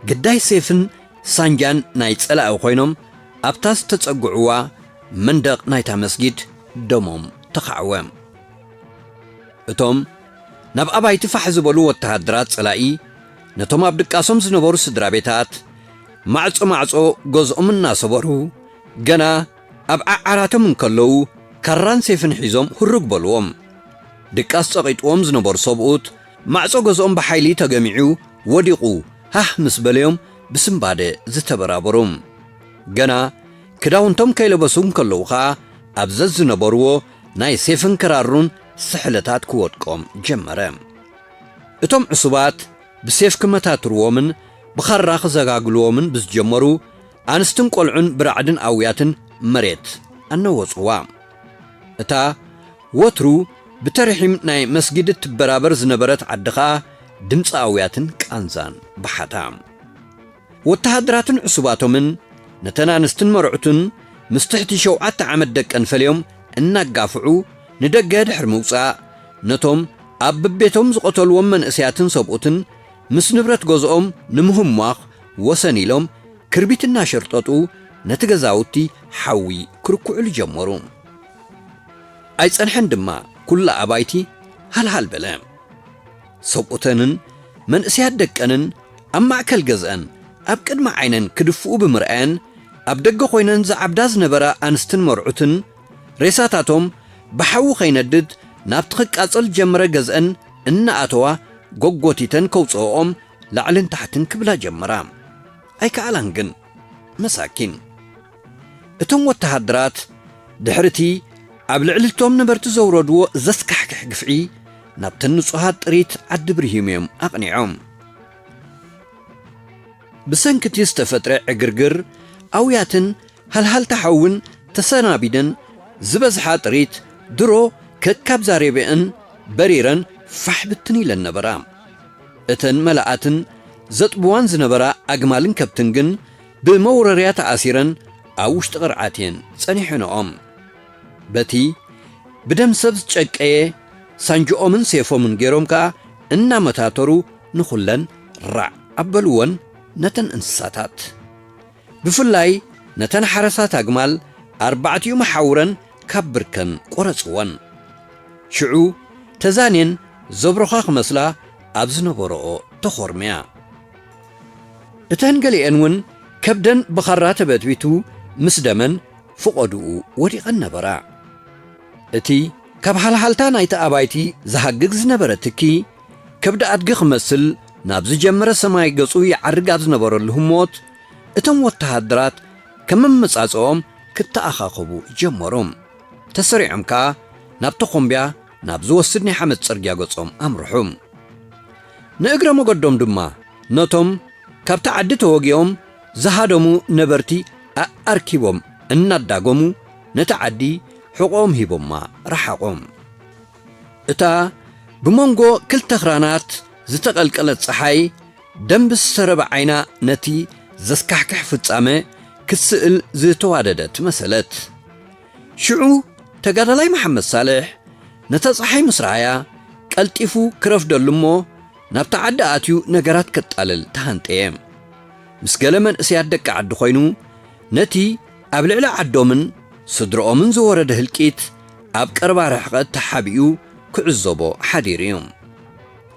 ግዳይ ሴፍን ሳንጃን ናይ ጸላኢ ኮይኖም ኣብታ ዝተጸግዕዋ መንደቕ ናይታ መስጊድ ደሞም ተኻዕወ። እቶም ናብ ኣባይቲ ፋሕ ዝበሉ ወተሃደራት ጸላኢ ነቶም ኣብ ድቃሶም ዝነበሩ ስድራ ቤታት ማዕጾ ማዕጾ ገዝኦም እናሰበሩ ገና ኣብ ዓዓራቶም እንከለዉ ካራን ሴፍን ሒዞም ህሩግ በልዎም። ድቃስ ጸቒጥዎም ዝነበሩ ሰብኡት ማዕጾ ገዝኦም ብሓይሊ ተገሚዑ ወዲቑ ሃህ ምስ በለዮም ብስንባደ ዝተበራበሩ። ገና ክዳውንቶም ከይለበሱ እንከለዉ ኸኣ ኣብ ዘዝነበርዎ ናይ ሴፍን ክራሩን ስሕለታት ክወድቆም ጀመረ። እቶም ዕሱባት ብሴፍ ክመታትርዎምን ብኻራ ክዘጋግልዎምን ብዝጀመሩ ኣንስትን ቆልዑን ብራዕድን ኣውያትን መሬት ኣነወጽዋ። እታ ወትሩ ብተርሒም ናይ መስጊድ እትበራበር ዝነበረት ዓዲ ኸኣ ድምፂ ኣውያትን ቃንዛን ብሓታ። ወተሃደራትን ዕሱባቶምን ነተን ኣንስትን መርዑትን ምስ ትሕቲ ሸውዓተ ዓመት ደቀን ፈልዮም እናጋፍዑ ንደገ ድሕሪ ምውጻእ ነቶም ኣብ ብቤቶም ዝቐተልዎም መንእሰያትን ሰብኡትን ምስ ንብረት ገዝኦም ንምህሟኽ ወሰን ኢሎም ክርቢት እናሸርጠጡ ነቲ ገዛውቲ ሓዊ ክርኩዕሉ ጀመሩ። ኣይጸንሐን ድማ ኩላ ኣባይቲ ሃልሃል በለ። ሰብኡተንን መንእሰያት ደቀንን ኣብ ማእከል ገዝአን ኣብ ቅድሚ ዓይነን ክድፍኡ ብምርኣየን ኣብ ደገ ኮይነን ዝዓብዳ ዝነበራ ኣንስትን መርዑትን ሬሳታቶም ብሓዊ ከይነድድ ናብቲ ክቃጸል ጀመረ ገዝአን እናኣተዋ ጎጎቲተን ከውፅኦኦም ላዕልን ታሕትን ክብላ ጀመራ። ኣይከኣላን ግን መሳኪን። እቶም ወተሃደራት ድሕርቲ ኣብ ልዕሊ እቶም ነበርቲ ዘውረድዎ ዘስካሕክሕ ግፍዒ ናብተን ንጹሃት ጥሪት ዓዲ ብርሂም እዮም ኣቕኒዖም። ብሰንኪ እቲ ዝተፈጥረ ዕግርግር ኣውያትን ሃልሃልታ ሓውን ተሰናቢደን ዝበዝሓ ጥሪት ድሮ ከካብ ዛሬብአን በሪረን ፋሕ ብትን ኢለን ነበራ። እተን መላኣትን ዘጥብዋን ዝነበራ ኣግማልን ከብትን ግን ብመውረርያ ተኣሲረን ኣብ ውሽጢ ቅርዓት እየን ጸኒሐንኦም። በቲ ብደም ሰብ ዝጨቀየ ሳንጅኦምን ሴፎምን ገይሮም ከኣ እናመታተሩ ንኹለን ራዕ ኣበልወን ነተን እንስሳታት። ብፍላይ ነተን ሓረሳት ኣግማል ኣርባዕቲኡ መሓውረን ካብ ብርከን ቆረጽወን። ሽዑ ተዛንየን ዘብሮኻ ክመስላ ኣብ ዝነበረኦ ተኾርምያ። እተን ገሊአን እውን ከብደን ብኻራ ተበትቢቱ ምስ ደመን ፍቖድኡ ወዲቐን ነበራ። እቲ ካብ ሃልሃልታ ናይቲ ኣባይቲ ዝሃግግ ዝነበረ ትኪ ከብዲ ኣድጊ ክመስል ናብ ዝጀመረ ሰማይ ገጹ ይዓርግ ኣብ ዝነበረሉ ህሞት እቶም ወተሃደራት ከም መመጻጽኦም ክተኣኻኸቡ ጀመሩ። ተሰሪዖም ከኣ ናብ ተኾምብያ ናብ ዝወስድ ናይ ሓመድ ጽርግያ ገጾም ኣምርሑ። ንእግረ መገዶም ድማ ነቶም ካብቲ ዓዲ ተወጊኦም ዝሃደሙ ነበርቲ ኣኣርኪቦም እናዳገሙ ነቲ ዓዲ ሕቖኦም ሂቦማ ረሓቖም። እታ ብመንጎ ክልተ ክራናት ዝተቐልቀለት ጸሓይ ደም ብዝተረበ ዓይና ነቲ ዘስካሕክሕ ፍጻመ ክትስእል ዝተዋደደት መሰለት። ሽዑ ተጋዳላይ መሓመድ ሳልሕ ነታ ጸሓይ ምስ ረኣያ ቀልጢፉ ክረፍደሉ እሞ ናብታ ዓዲ ኣትዩ ነገራት ከጣልል ተሃንጠየ። ምስ ገለ መንእሰያት ደቂ ዓዲ ኮይኑ ነቲ ኣብ ልዕሊ ዓዶምን ስድርኦምን ዝወረደ ህልቂት ኣብ ቀረባ ርሕቐት ተሓቢኡ ክዕዘቦ ሓዲሩ እዩ።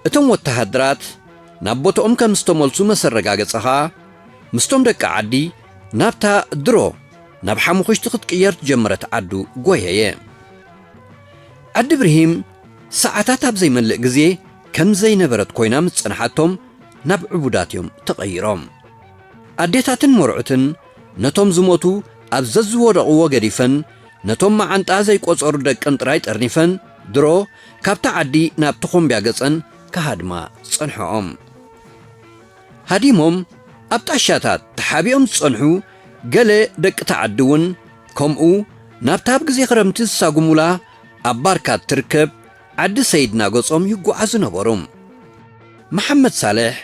እቶም ወተሃደራት ናብ ቦታኦም ከም ዝተመልሱ መሰረጋገጸኻ ምስቶም ደቂ ዓዲ ናብታ ድሮ ናብ ሓሙኽሽቲ ክትቅየር ዝጀመረት ዓዱ ጎየየ። ዓዲ ብርሂም ሰዓታት ኣብ ዘይመልእ ግዜ ከም ዘይነበረት ኮይና ምስ ጸንሓቶም ናብ ዕቡዳት እዮም ተቐይሮም። ኣዴታትን መርዑትን ነቶም ዝሞቱ ኣብ ዘዝወደቕዎ ገዲፈን ነቶም መዓንጣ ዘይቆጸሩ ደቀን ጥራይ ጠርኒፈን ድሮ ካብታ ዓዲ ናብ ተኾምብያ ገጸን ክሃድማ ጸንሐኦም። ሃዲሞም ኣብ ጣሻታት ተሓቢኦም ዝጸንሑ ገለ ደቂ ተዓዲ እውን ከምኡ ናብታ ኣብ ግዜ ክረምቲ ዝሳጉሙላ ኣብ ባርካ ትርከብ ዓዲ ሰይድና ገጾም ይጓዓዙ ነበሩ። መሓመድ ሳልሕ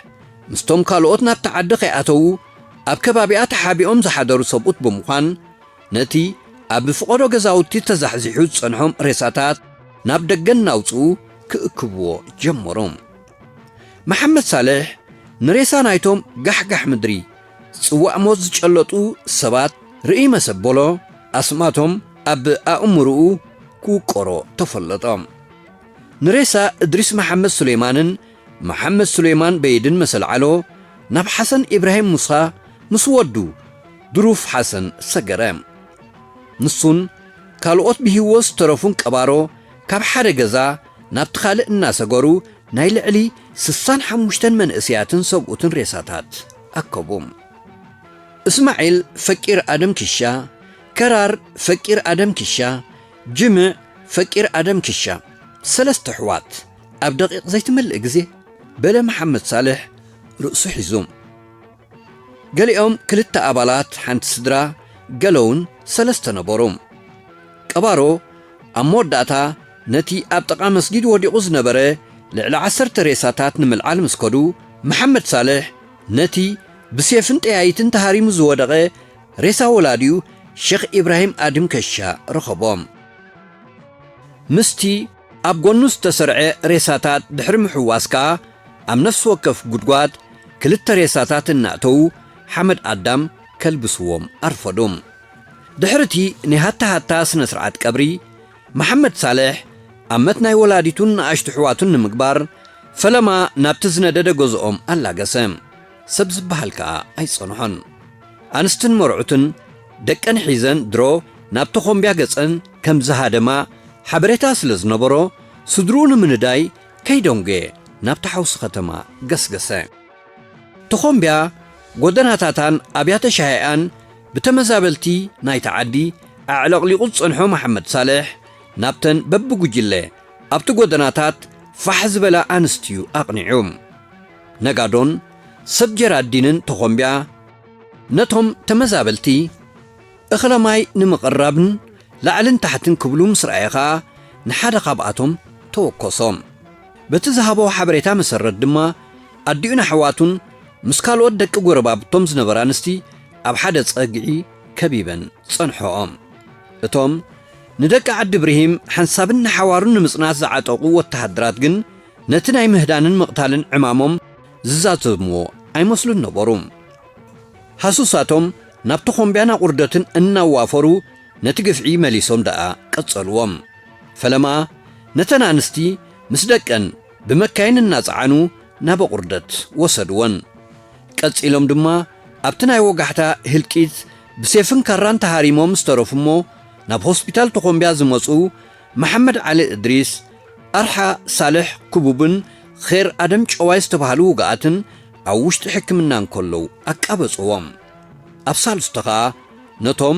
ምስቶም ካልኦት ናብታ ዓዲ ከይኣተዉ ኣብ ከባቢኣ ተሓቢኦም ዝሓደሩ ሰብኡት ብምዃን ነቲ ኣብ ፍቐዶ ገዛውቲ ተዛሕዚሑ ዝጸንሖም ሬሳታት ናብ ደገ እናውጽኡ ክእክብዎ ጀመሩ። መሓመድ ሳልሕ ንሬሳ ናይቶም ጋሕጋሕ ምድሪ ጽዋእ ሞት ዝጨለጡ ሰባት ርእይ መሰበሎ ኣስማቶም ኣብ ኣእምርኡ ክውቀሮ ተፈለጦ። ንሬሳ እድሪስ መሓመድ ሱሌማንን መሓመድ ሱሌማን በይድን መሰልዓሎ ናብ ሓሰን ኢብራሂም ሙሳ ምስ ወዱ ድሩፍ ሓሰን ሰገረ። ንሱን ካልኦት ብህይወት ዝተረፉን ቀባሮ ካብ ሓደ ገዛ ናብቲ ካልእ እናሰገሩ ናይ ልዕሊ ስሳን ሓሙሽተን መንእሰያትን ሰብኡትን ሬሳታት ኣከቡ። እስማዒል ፈቂር ኣደም ኪሻ፣ ከራር ፈቂር ኣደም ኪሻ፣ ጅምዕ ፈቂር ኣደም ኪሻ፣ ሰለስተ ኣሕዋት ኣብ ደቂቕ ዘይትመልእ ግዜ በለ መሓመድ ሳልሕ ርእሱ ሒዙ። ገሊኦም ክልተ ኣባላት ሓንቲ ስድራ፣ ገለውን ሰለስተ ነበሩ። ቀባሮ ኣብ መወዳእታ ነቲ ኣብ ጥቓ መስጊድ ወዲቑ ዝነበረ ልዕሊ ዓሰርተ ሬሳታት ንምልዓል ምስ ከዱ፣ መሓመድ ሳልሕ ነቲ ብሴፍን ጠያይትን ተሃሪሙ ዝወደቐ ሬሳ ወላዲኡ ሸኽ ኢብራሂም ኣድም ከሻ ረኸቦ። ምስቲ ኣብ ጎኑ ዝተሰርዐ ሬሳታት ድሕሪ ምሕዋስ ከኣ ኣብ ነፍሲ ወከፍ ጉድጓድ ክልተ ሬሳታት እናእተዉ ሓመድ ኣዳም ከልብስዎም ኣርፈዱ። ድሕሪ እቲ ናይ ሃታ ሃታ ስነ ስርዓት ቀብሪ፣ መሓመድ ሳልሕ ኣመት ናይ ወላዲቱን ንኣሽቱ ኣሕዋቱን ንምግባር ፈለማ ናብቲ ዝነደደ ገዝኦም ኣላገሰ። ሰብ ዝበሃል ከኣ ኣይጸንሖን። ኣንስትን መርዑትን ደቀን ሒዘን ድሮ ናብ ተኾምብያ ገጸን ከም ዝሃደማ ሓበሬታ ስለ ዝነበሮ፣ ስድርኡ ንምንዳይ ከይደንጎየ ናብታ ሓውሲ ከተማ ገስገሰ። ተኾምብያ ጎደናታታን ኣብያተ ሻሂኣን ብተመዛበልቲ ናይታ ዓዲ ኣዕለቕሊቑ ዝጸንሖ መሓመድ ሳልሕ፣ ናብተን በብጉጅለ ኣብቲ ጎደናታት ፋሕ ዝበላ ኣንስትዩ ኣቕኒዑ። ነጋዶን ሰብ ጀራዲንን ተኾምብያ ነቶም ተመዛበልቲ እኽለ ማይ ንምቕራብን ላዕልን ታሕትን ክብሉ ምስ ረኣየ ኸኣ ንሓደ ካብኣቶም ተወከሶ። በቲ ዝሃቦ ሓበሬታ መሰረት ድማ ኣዲኡን ኣሕዋቱን ምስ ካልኦት ደቂ ጎረባብቶም ዝነበራ ኣንስቲ ኣብ ሓደ ጸግዒ ከቢበን ጸንሖኦም። እቶም ንደቂ ዓዲ ብርሂም ሓንሳብን ንሓዋሩን ንምጽናት ዝዓጠቑ ወተሃደራት ግን ነቲ ናይ ምህዳንን ምቕታልን ዕማሞም ዝዛዘምዎ ኣይመስሉን ነበሩ። ሃሱሳቶም ናብ ተኾምብያን ኣቑርደትን እናዋፈሩ ነቲ ግፍዒ መሊሶም ደኣ ቀጸልዎም። ፈለማ ነተን ኣንስቲ ምስ ደቀን ብመካይን እናጸዓኑ ናብ ኣቑርደት ወሰድወን። ቀጺሎም ድማ ኣብቲ ናይ ወጋሕታ ህልቂት ብሴፍን ካራን ተሃሪሞም ዝተረፉ እሞ ናብ ሆስፒታል ተኾምብያ ዝመጹ መሓመድ ዓሊ እድሪስ፣ ኣርሓ ሳልሕ ክቡብን ኼር ኣደም ጨዋይ ዝተባህሉ ውግኣትን ኣብ ውሽጢ ሕክምና እንከለዉ ኣቃበጽዎም። ኣብ ሳልስቲ ኸኣ ነቶም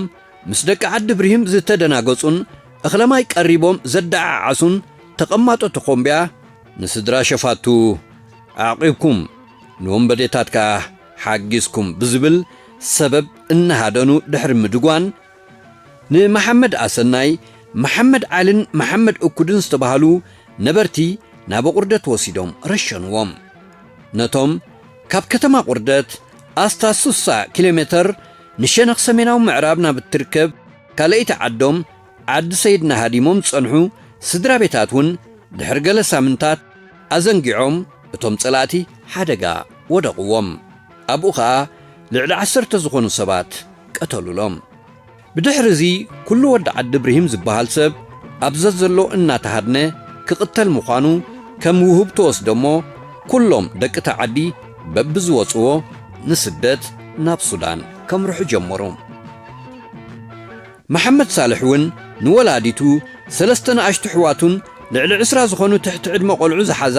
ምስ ደቂ ዓዲ ብርሂም ዝተደናገጹን እኽለ ማይ ቀሪቦም ዘደዓዓሱን ተቐማጦ ተኾምብያ፣ ንስድራ ሸፋቱ ዓቒብኩም ንወንበዴታት ከኣ ሓጊዝኩም ብዝብል ሰበብ እናሃደኑ ድሕሪ ምድጓን፣ ንመሓመድ ኣሰናይ፣ መሓመድ ዓልን መሓመድ እኩድን ዝተባህሉ ነበርቲ ናብ ኣቑርደት ወሲዶም ረሸንዎም። ነቶም ካብ ከተማ ቁርደት ኣስታት ሱሳ ኪሎ ሜተር ንሸነኽ ሰሜናዊ ምዕራብ ናብ እትርከብ ካልኣይቲ ዓዶም ዓዲ ሰይድና ሃዲሞም ዝጸንሑ ስድራ ቤታት እውን ድሕሪ ገለ ሳምንታት ኣዘንጊዖም እቶም ጸላእቲ ሓደጋ ወደቕዎም። ኣብኡ ኸኣ ልዕሊ ዓሰርተ ዝኾኑ ሰባት ቀተሉሎም። ብድሕሪ እዚ ኩሉ ወዲ ዓዲ ብርሂም ዝበሃል ሰብ ኣብ ዘዘሎ እናተሃድነ ክቕተል ምዃኑ ከም ውሁብ ተወስዶ እሞ፣ ኩሎም ደቂ እታ ዓዲ በብዝወጽዎ ንስደት ናብ ሱዳን ከምርሑ ጀመሩ። መሓመድ ሳልሕ እውን ንወላዲቱ፣ ሰለስተ ንኣሽቱ ኣሕዋቱን ልዕሊ ዕስራ ዝኾኑ ትሕቲ ዕድመ ቆልዑ ዝሓዛ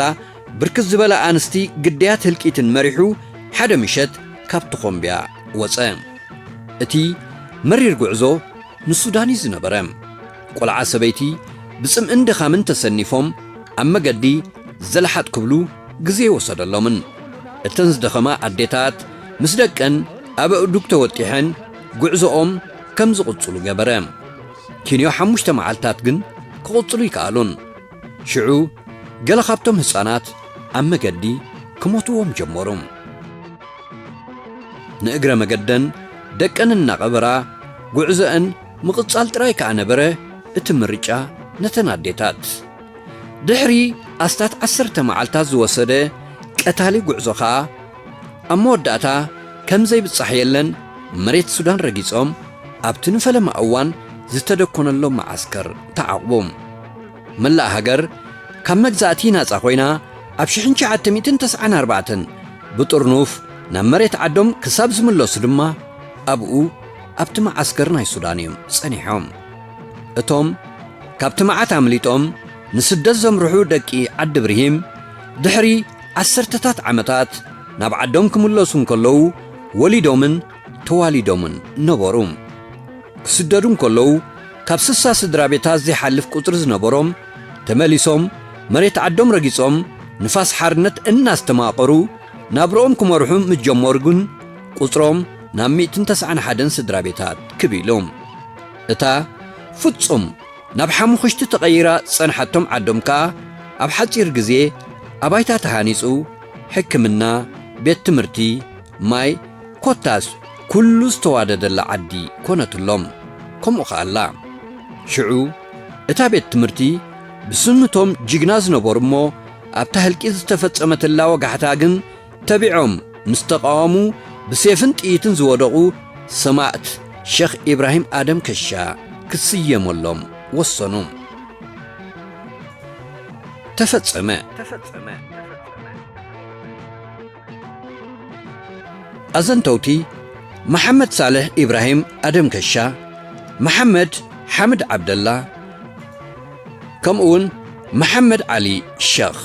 ብርክት ዝበላ ኣንስቲ ግዳያት ህልቂትን መሪሑ ሓደ ምሸት ካብቲ ኮምብያ ወጸ። እቲ መሪር ጉዕዞ ንሱዳን እዩ ዝነበረ። ቆልዓ ሰበይቲ ብጽምእን ድኻምን ተሰኒፎም ኣብ መገዲ ዘልሓጥ ክብሉ ግዜ ይወሰደሎምን። እተን ዝደኸማ ኣዴታት ምስ ደቀን ኣብ ኣእዱግ ተወጢሐን ጉዕዞኦም ከም ዝቕጽሉ ገበረ። ኪንዮ ሓሙሽተ መዓልታት ግን ክቕጽሉ ይከኣሉን። ሽዑ ገለ ካብቶም ህጻናት ኣብ መገዲ ክሞትዎም ጀመሩ። ንእግረ መገደን ደቀን እናቐበራ ጉዕዞአን ምቕጻል ጥራይ ከኣ ነበረ እቲ ምርጫ ነተን ኣዴታት። ድሕሪ ኣስታት ዓሰርተ መዓልታት ዝወሰደ ቀታሊ ጉዕዞ ኸኣ፣ ኣብ መወዳእታ ከም ዘይብጻሕ የለን፣ መሬት ሱዳን ረጊጾም ኣብቲ ንፈለማ እዋን ዝተደኮነሎም መዓስከር ተዓቑቡ። መላእ ሃገር ካብ መግዛእቲ ናጻ ኮይና፣ ኣብ ሽሕን ትሽዓተ ሚእትን ተስዓን ኣርባዕተን ብጥርኑፍ ናብ መሬት ዓዶም ክሳብ ዝምለሱ ድማ ኣብኡ ኣብቲ መዓስከር ናይ ሱዳን እዮም ጸኒሖም። እቶም ካብቲ መዓት ኣምሊጦም ንስደት ዘምርሑ ደቂ ዓዲ ብርሂም ድሕሪ ዓሰርተታት ዓመታት ናብ ዓዶም ክምለሱ እንከለዉ ወሊዶምን ተዋሊዶምን ነበሩ። ክስደዱ እንከለዉ ካብ ስሳ ስድራ ቤታት ዘይሓልፍ ቁጽሪ ዝነበሮም ተመሊሶም መሬት ዓዶም ረጊጾም ንፋስ ሓርነት እናስተማቐሩ ናብርኦም ክመርሑ ምስ ጀመሩ ግን ቁጽሮም ናብ ሚእትን ተስዓን ሓደን ስድራ ቤታት ክብ ኢሉ። እታ ፍጹም ናብ ሓሙኽሽቲ ተቐይራ ዝጸንሓቶም ዓዶም ከኣ ኣብ ሓጺር ግዜ ኣባይታ ተሃኒጹ፣ ሕክምና፣ ቤት ትምህርቲ፣ ማይ፣ ኮታስ ኩሉ ዝተዋደደላ ዓዲ ኮነትሎም። ከምኡ ከኣላ። ሽዑ እታ ቤት ትምህርቲ ብስምቶም ጅግና ዝነበሩ እሞ ኣብታ ህልቂት ዝተፈጸመትላ ወጋሕታ ግን ተቢዖም ምስ ተቃወሙ ብሴፍን ጥይትን ዝወደቑ ሰማእት ሸኽ ኢብራሂም ኣደም ከሻ ክስየመሎም ወሰኑ። ተፈጸመ። ኣዘንተውቲ መሓመድ ሳልሕ ኢብራሂም ኣደም ከሻ፣ መሓመድ ሓምድ ዓብደላ፣ ከምኡውን መሓመድ ዓሊ ሸኽ።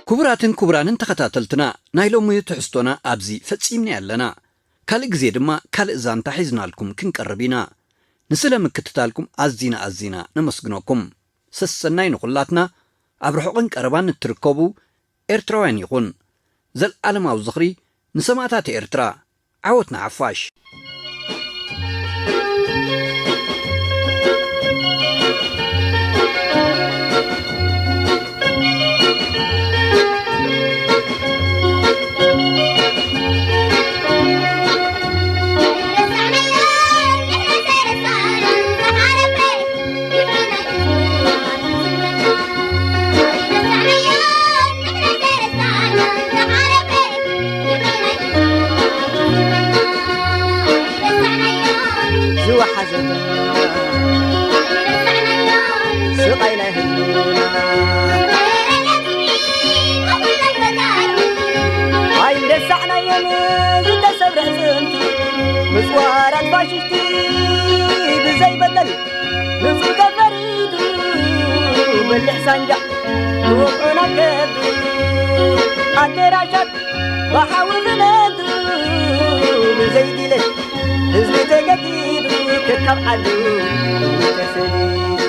ክቡራትን ክቡራንን ተኸታተልትና፣ ናይ ሎሚ ትሕዝቶና ኣብዚ ፈጺምና ኣለና። ካልእ ግዜ ድማ ካልእ ዛንታ ሒዝናልኩም ክንቀርብ ኢና። ንስለ ምክትታልኩም ኣዚና ኣዚና ነመስግነኩም። ሰሰናይ ንኹላትና፣ ኣብ ርሑቕን ቀረባን እትርከቡ ኤርትራውያን ይኹን። ዘልኣለማዊ ዝኽሪ ንሰማእታት ኤርትራ። ዓወት ንሓፋሽ። ዝወሓዘት ስቓይ ናይ ህዝብና ኣይንደሳዕናዮን ዝተሰብረ ኣዕጽምቲ ምስ ወራር ፋሽስቲ ብዘይ በደል ንጹህ ተፈሪዱ በሊሕ ሳንጃ ንወግዑና ከብዱ ኣደራሻት ብሓዊ ዝነዱ ብዘይ ድሌት ህዝቢ ተገዲዱ ከካብ ዓዱ ተሰዲዱ።